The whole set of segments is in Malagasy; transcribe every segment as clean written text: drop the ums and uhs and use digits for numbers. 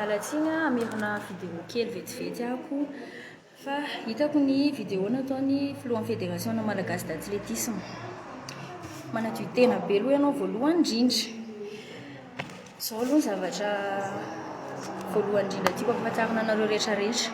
Miala tsiny a, hamerina vidéo kely vetivety ako fa hitako ny vidéo nataon'ny filohan'ny fédération malagasy d'athlétisme. Manadio tena be aloha ianao voalohany indrindra. Izao aloha ny zavatra voalohany indrindra tiako ampahafantarina anareo rehetra rehetra.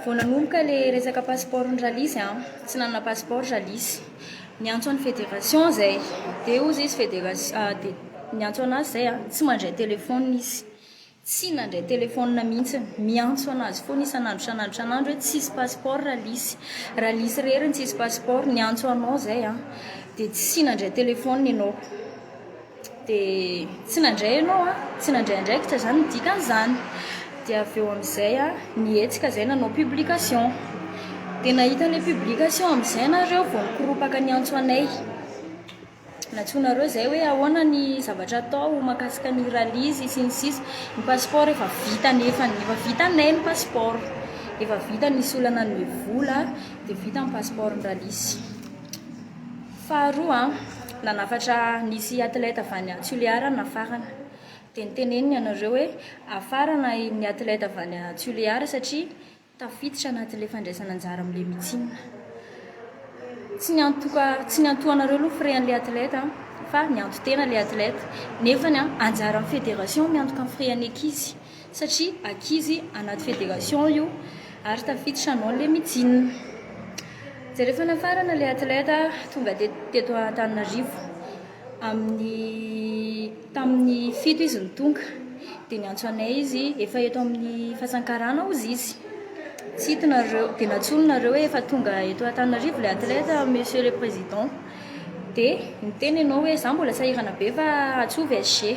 Vao nanomboka ilay resaka passeport-n'i Ralisy a, tsy nanana passeport Ralisy. Niantso an'ny fédération izay, dia hozy izy fédération, dia niantso an'azy izay a, tsy mandray téléphone izy. Tsy nandray téléphone mihitsy. Miantso an'azy foana isan'andro isan'andro isan'andro hoe tsisy passeport Ralisy. Ralisy irery no tsisy passeport, niantso anao izay a, dia tsy nandray téléphone ianao. Dia tsy nandray ianao an, tsy nandray andraikitra izany ny dikan'izany. Dia avy eo amin'izay an, nihetsika izay nanao publication. Dia nahita an'ilay publication amin'izay nareo vao nikoropaka niantso anay. Nantsoinareo izay hoe ahoana ny zavatra atao mahakasika ny rallye sy ny sisa. Ny passeport efa vita nefany, efa vitanay ny passeport. Efa vita nisy olona nanome vola dia vita ny passeport ny rallye. Faharoa, nanafatra nisy atleta avy any Toliara nafarana. Dia noteneniny ianareo hoe afarana ny atleta avy any Toliara satria tafiditra anatin'ilay fandraisana anjara amin'ilay meeting. Tsy niantoka, tsy niantohanareo aloha frais an'ilay atleta fa nianto-tena ilay atleta. Nefany anjaran'ny fédération miantoka ny frais an'ny ankizy satria ankizy anaty fédération io ary tafiditra hanao an'ilay meeting. Dia rehefa nafarana ilay atleta tonga teto Antananarivo amin'ny tamin'ny 7 izy no tonga dia niantso anay izy efa eto amin'ny Fasankarana hozy izy. Tsy hitanareo dia nantsoiny nareo hoe efa tonga eto Antananarivo ilay atleta monsieur le président. Dia niteny ianao hoe za mbola sahirana be fa antsoy SG.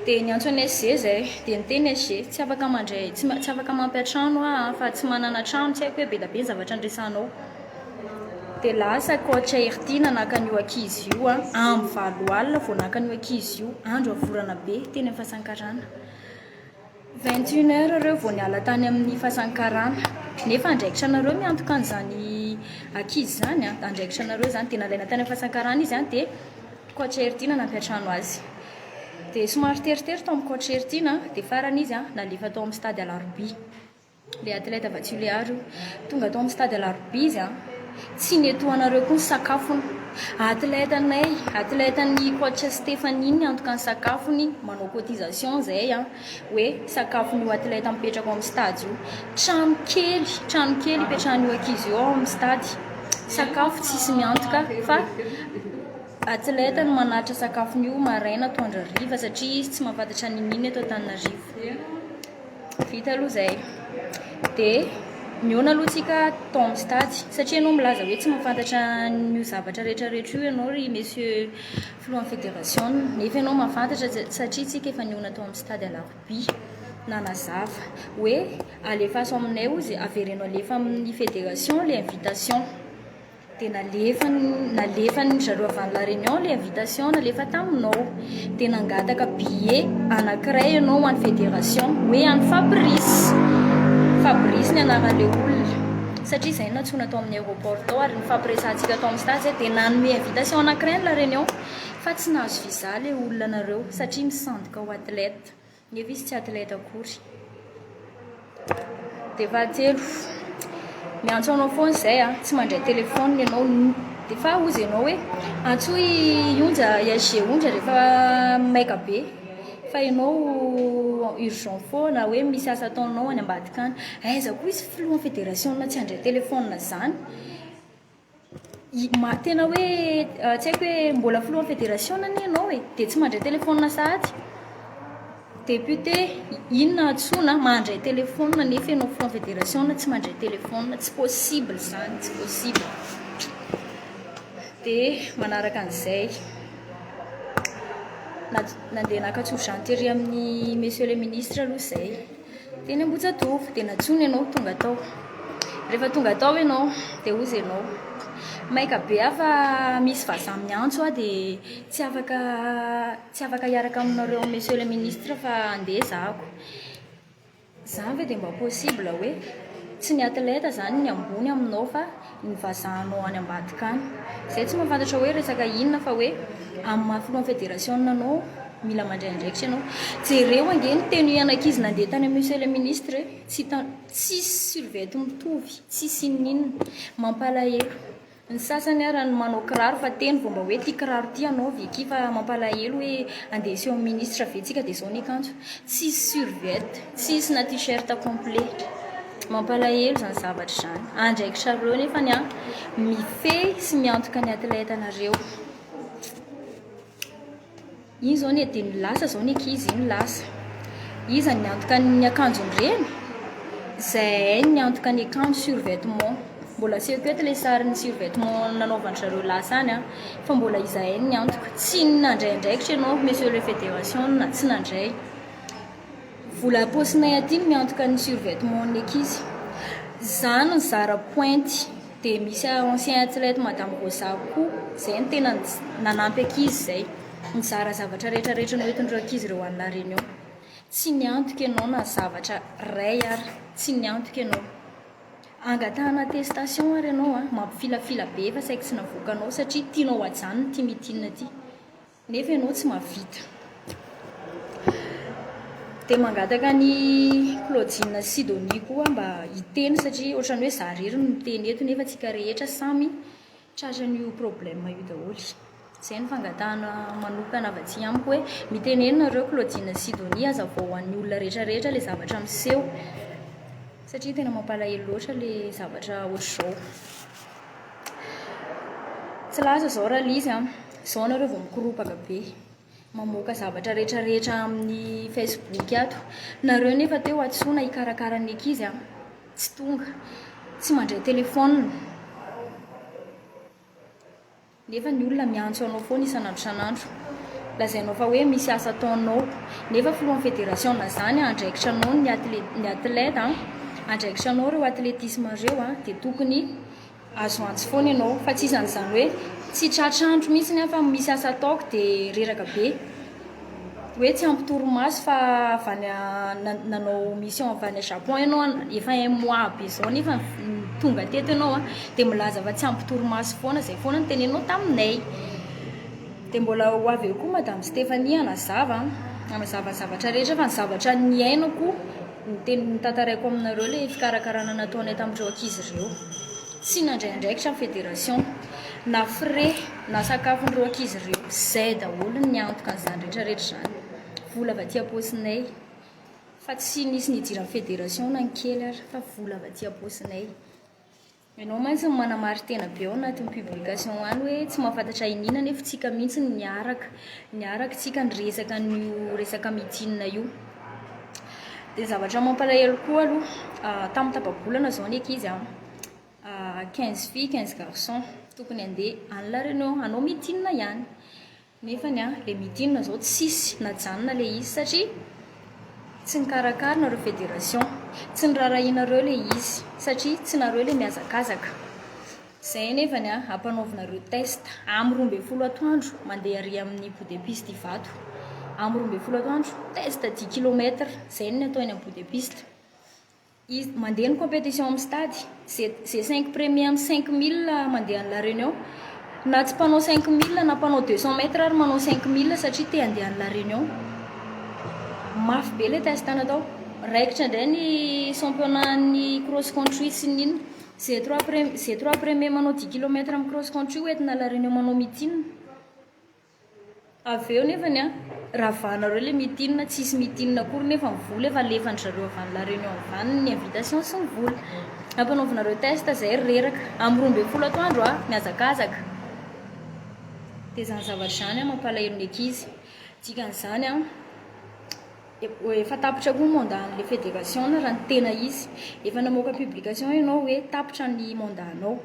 Dia niantso an'i SG izay, dia niteny SG, tsy afaka mandray, tsy tsy afaka mampiantrano aho an, fa tsy manana trano, tsy haiko hoe be dia be ny zavatra niresahanao. Dia lasa coach Heritiana naka an'io ankizy io an, amin'ny 8 alina vao naka an'io ankizy io, andro havorana be, teny amin'ny Fasankarana. 21 heures ireo vao niala tany amin'ny Fasankarana. Nefa andraikitra anareo miantoka an'izany ankizy izany an, andraikitra anareo izany. Dia nalaina tany amin'ny Fasankarana izy an, dia coach Heritiana nampiantrano azy. Dia somary teritery tao amin'ny coach Heritiana, dia farany izy an, nalefa tao amin'ny stade Alarobia. Ilay atleta avy atsy Tulear io. Tonga tao amin'ny stade Alarobia izy an, tsy netohanareo koa ny sakafony. Atleta-nay, atleta-n'ny coach Stéphanie niantoka ny sakafony, manao cotisation izay an, hoe sakafon'io atleta mipetraka ao amin'ny stade io. Trano kely, trano kely ipetrahan'io ankizy io ao amin'ny stade. Sakafo tsisy miantoka fa atleta no manatitra sakafon'io maraina, atoandro, hariva satria izy tsy mahafantatra n'inon'inona eto Antananarivo. Vita aloha izay. Dia nihaona aloha tsika tao amin'ny stade. Satria ianao milaza hoe tsy mahafantatra an'io zavatra rehetra rehetra io ianao ry monsieur filohan'ny fédération. Nefa ianao mahafantatra satria tsika efa nihaona tao amin'ny stade Alarobia. Nanazava hoe alefaso aminay hozy, avereno alefa amin'ny fédération ilay invitation. Dia nalefany nalefany zareo avy any La Réunion ilay invitation nalefa taminao. Dia nangataka billet anankiray ianao ho an'ny fédération, hoe an'i Fabrice. Fabrice ny anaran'ilay olona. Satria izay no nantsoina tao amin'ny aéroport tao ary nifampiresahantsika tao amin'ny stade izay dia nanome invitation anankiray ny La Réunion fa tsy nahazo visa ilay olona nareo satria misandoka ho athlète. Nefa izy tsy atleta akory. Dia fahatelo, miantso anao foana izay a, tsy mandray téléphone ianao. Dia fa hozy ianao hoe antsoy i Onja, i SG Onja rehefa maika be. Fa ianao urgent foana hoe misy asa ataonao any ambadika any. Aiza koa izy filohan'ny fédération tsy handray téléphone izany. Tena hoe tsy haiko hoe mbola filohan'ny federasiona anie ianao e, dia tsy mandray telefaonina sahady. Député, inona antsoina, mandray telefaonina nefa ianao filohan'ny federasiona tsy mandray telefaonina, tsy possible izany, tsy possible. Dia manaraka an'izay, nandeha naka tso-drano tery amin'ny monsieur le ministre aloha izay. Teny Ambohijatovo dia nantsoina ianao tonga tao. Rehefa tonga tao ianao dia hozy ianao, maika be aho fa misy vazaha miantso aho dia tsy afaka tsy afaka hiaraka aminareo monsieur le ministre fa handeha zahako. Izany ve dia mba possible hoe tsy ny atleta izany ny ambony aminao fa ny vazahanao any ambadika any. Izay tsy mahafantatra hoe resaka inona fa hoe amin'ny maha filohan'ny federasiona anao. Mila mandray andraikitra ianao. Jereo ange ny tenue an'ankizy nandeha tany amin'ny Monsieur le Ministre e. Tsy hita, tsisy survêt mitovy, tsisy inon'inona. Mampalahelo. Ny sasany ara ny manao kiraro fa teny vao mba hoe ty kiraro ty anaovy eky fa mampalahelo hoe andeha hiseho amin'ny ministre ve tsika dia izao ny akanjo. Tsisy survêt, tsisy na t-shirt complet. Mampalahelo izany zavatra izany. Andraikitrareo nefany an, mifehy sy miantoka ny athlète anareo. Iny zao ny dia lasa zao ny ankizy iny lasa. Iza ny niantoka ny akanjon'ireny? Zahay ny niantoka ny akanjo survêtement. Mbola asehoko eto ilay sarin'ny survêtement nanaovan-dry zareo lasa any an, fa mbola izahay ny niantoka. Tsy nandray andraikitra ianao monsieur le fédération, tsy nandray. Vola am-paosinay aty no miantoka ny survêtement ny ankizy. Za no nizara pointy. Dia misy ancien athlète madame Rosa koa izay no tena nanampy ankizy izay. Nizara zavatra rehetra rehetra noentin'ireo ankizy ireo any La Réunion. Tsy niantoka ianao na zavatra iray ary. Tsy niantoka ianao. Angatahana attestation ary ianao an, mampifilafila be efa saiky tsy navoakanao satria tianao hajanona ity meeting ity. Nefa ianao tsy mahavita. Dia mangataka an'i Claudine sy Sidonie koa mba hiteny satria ohatran'ny hoe za irery no miteny eto nefa tsika rehetra samy tratran'io problème io daholo. Izay no fangatahana manokana avy aty amiko hoe mitenena nareo Claudine sy Sidonie hazavao ho an'ny olona rehetra rehetra ilay zavatra miseho satria tena mampalahelo loatra ilay zavatra ohatr'izao. Tsy lasa izao Ralizy an! Izao nareo vao mikoropaka be. Mamoaka zavatra rehetra rehetra amin'ny Facebook ato. Nareo nefa teo antsoina hikarakara ny ankizy an! Tsy tonga. Tsy mandray téléphone. Nefa ny olona miantso anao foana isan'andro isan'andro. Lazainao fa hoe misy asa ataonao. Nefa filohan'ny federasiona izany andraikitra anao ny ny athlète an, andraikitra anao ireo athlétisme ireo an, dia tokony azo antso foana ianao. Fa tsy isan'izany hoe tsy tratr'andro mihitsy aho fa misy asa ataoko dia reraka be. Hoe tsy ampy torimaso fa avy any nanao mission avy any Japon ianao efa un mois be izao nefa tonga teto ianao dia milaza fa tsy ampy torimaso foana, izay foana no teneninao taminay. Dia mbola ho avy eo koa Madame Stéphanie hanazava, hanazava ny zavatra rehetra fa ny zavatra niainako no teny notantaraiko aminareo ilay fikarakarana nataonay tamin'ireo ankizy ireo. Tsy nandray andraikitra ny fédération. Na frais, na sakafon'ireo ankizy ireo. Izay daholo ny niantoka an'izany rehetra rehetra izany. Vola avy aty am-paosinay. Fa tsy nisy nidiran'ny fédération na ny kely ary fa vola avy aty am-paosinay. Ianao mantsy no manamari-tena be ao anatin'ny publication any hoe tsy mahafantatra iniana nefa tsika mihitsy no niaraka. Niaraka tsika niresaka an'io resaka meeting io. Dia zavatra mampalahelo koa aloha, tamin'ny tapa-bolana izao ny ankizy an, 15 filles, 15 garçons, tokony handeha any La Réunion hanao meeting ihany. Nefany an, ilay meeting izao tsisy, najanona ilay izy satria tsy nikarakara nareo fédération, tsy niraharahianareo ilay izy satria tsy nareo ilay mihazakazaka. Izay nefany an, ampanaovinareo test amin'ny 12 atoandro mandeha ary amin'ny bout de piste Ivato. Amin'ny 12 atoandro, test dix kilomètre, izay no atao eny amin'ny bout de piste. Izy mandeha ny compétition amin'ny stade, izay izay cinq premier amin'ny 5000 mandeha any La Réunion. Na tsy mpanao 5000 na mpanao 200 mètres ary manao 5000 satria te handeha any La Réunion. Mafy be ilay test natao. Raikitra indray ny championnat-n'ny cross country sy ny inona. Ze trois pre ze trois premier manao dix kilomètre amin'ny cross country ho entina La Réunion manao meeting. Avy eo nefany an, ravanareo le meeting, tsisy meeting akory nefa ny vola efa alefan-dry zareo avy any La Réunion avy any ny invitation sy ny vola. Ampanaovinareo test zay ry reraka. Amin'ny 12 atoandro an, mihazakazaka. Dia izany zavatra izany an mampalahelo ny ankizy. Dikan'izany an. Efa tapitra koa ny mandat an'ilay fédération raha ny tena izy. Efa namoaka publication ianao hoe tapitra ny mandat anao.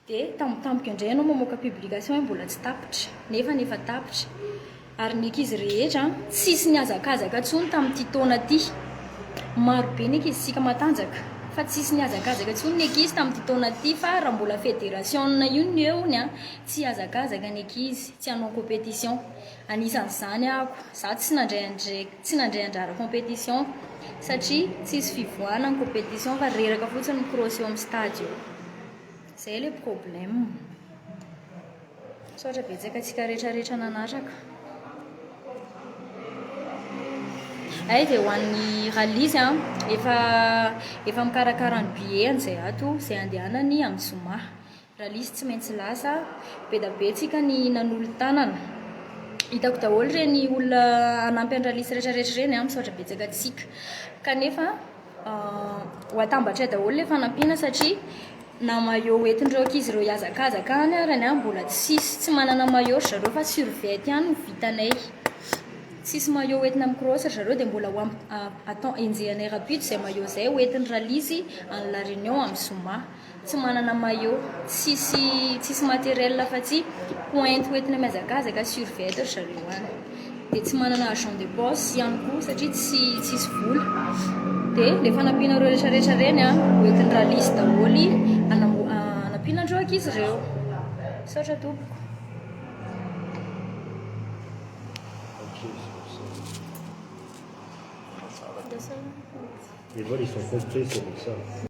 Dia tampotampoka indray ianao mamoaka publication hoe mbola tsy tapitra. Nefa efa tapitra. Ary ny ankizy rehetra tsisy nihazakazaka intsony tamin'ity taona ity. Maro be ny ankizintsika matanjaka. Fa tsisy nihazakazaka intsony ny ankizy tamin'ity taona ity fa raha mbola fédération io no eo hono tsy hihazakazaka ny ankizy, tsy hanao compétition. Anisan'izany aho, za tsy nandray andraikitra, tsy nandray anjara compétition satria tsisy fivoahana ny compétition fa reraka fotsiny mi-cross eo amin'ny stade eo. Zay le problème. Misaotra betsaka antsika rehetra rehetra nanaraka. Ay dia ho an'ny Rallye a, efa mikarakara ny billet an'izay ato izay andehanany amin'ny zoma. Rallye tsy maintsy lasa, be dia be tsika ny nanolo-tanana. Hitako daholo ireny olona hanampy an'i Rallye rehetrarehetra ireny a, misaotra betsaka antsika. Kanefa ho atambatray daholo ilay fanampiana satria na maillot hoentin'ireo ankizy ireo hihazakazaka any arany a, mbola tsisy, tsy manana maillot ry zareo fa survêt ihany no vitanay. Tsisy maillot hoentina amin'ny cross ry zareo dia mbola ho atao enjehanay rapide izay maillot izay hoentin'i Rallye any La Réunion amin'ny zoma. Tsy manana maillot, tsisy tsisy matériel afa-tsy pointe hoentina mihazakazaka, survêt ry zareo any. Dia tsy manana argent de poche ihany koa satria tsy tsisy vola. Dia ilay fanampiana ireo rehetrarehetra ireny a, hoentin'i Rallye daholo hanampiana an'ireo ankizy ireo. Misaotra tompoko. Les vols, ils sont complets, c'est pour ça.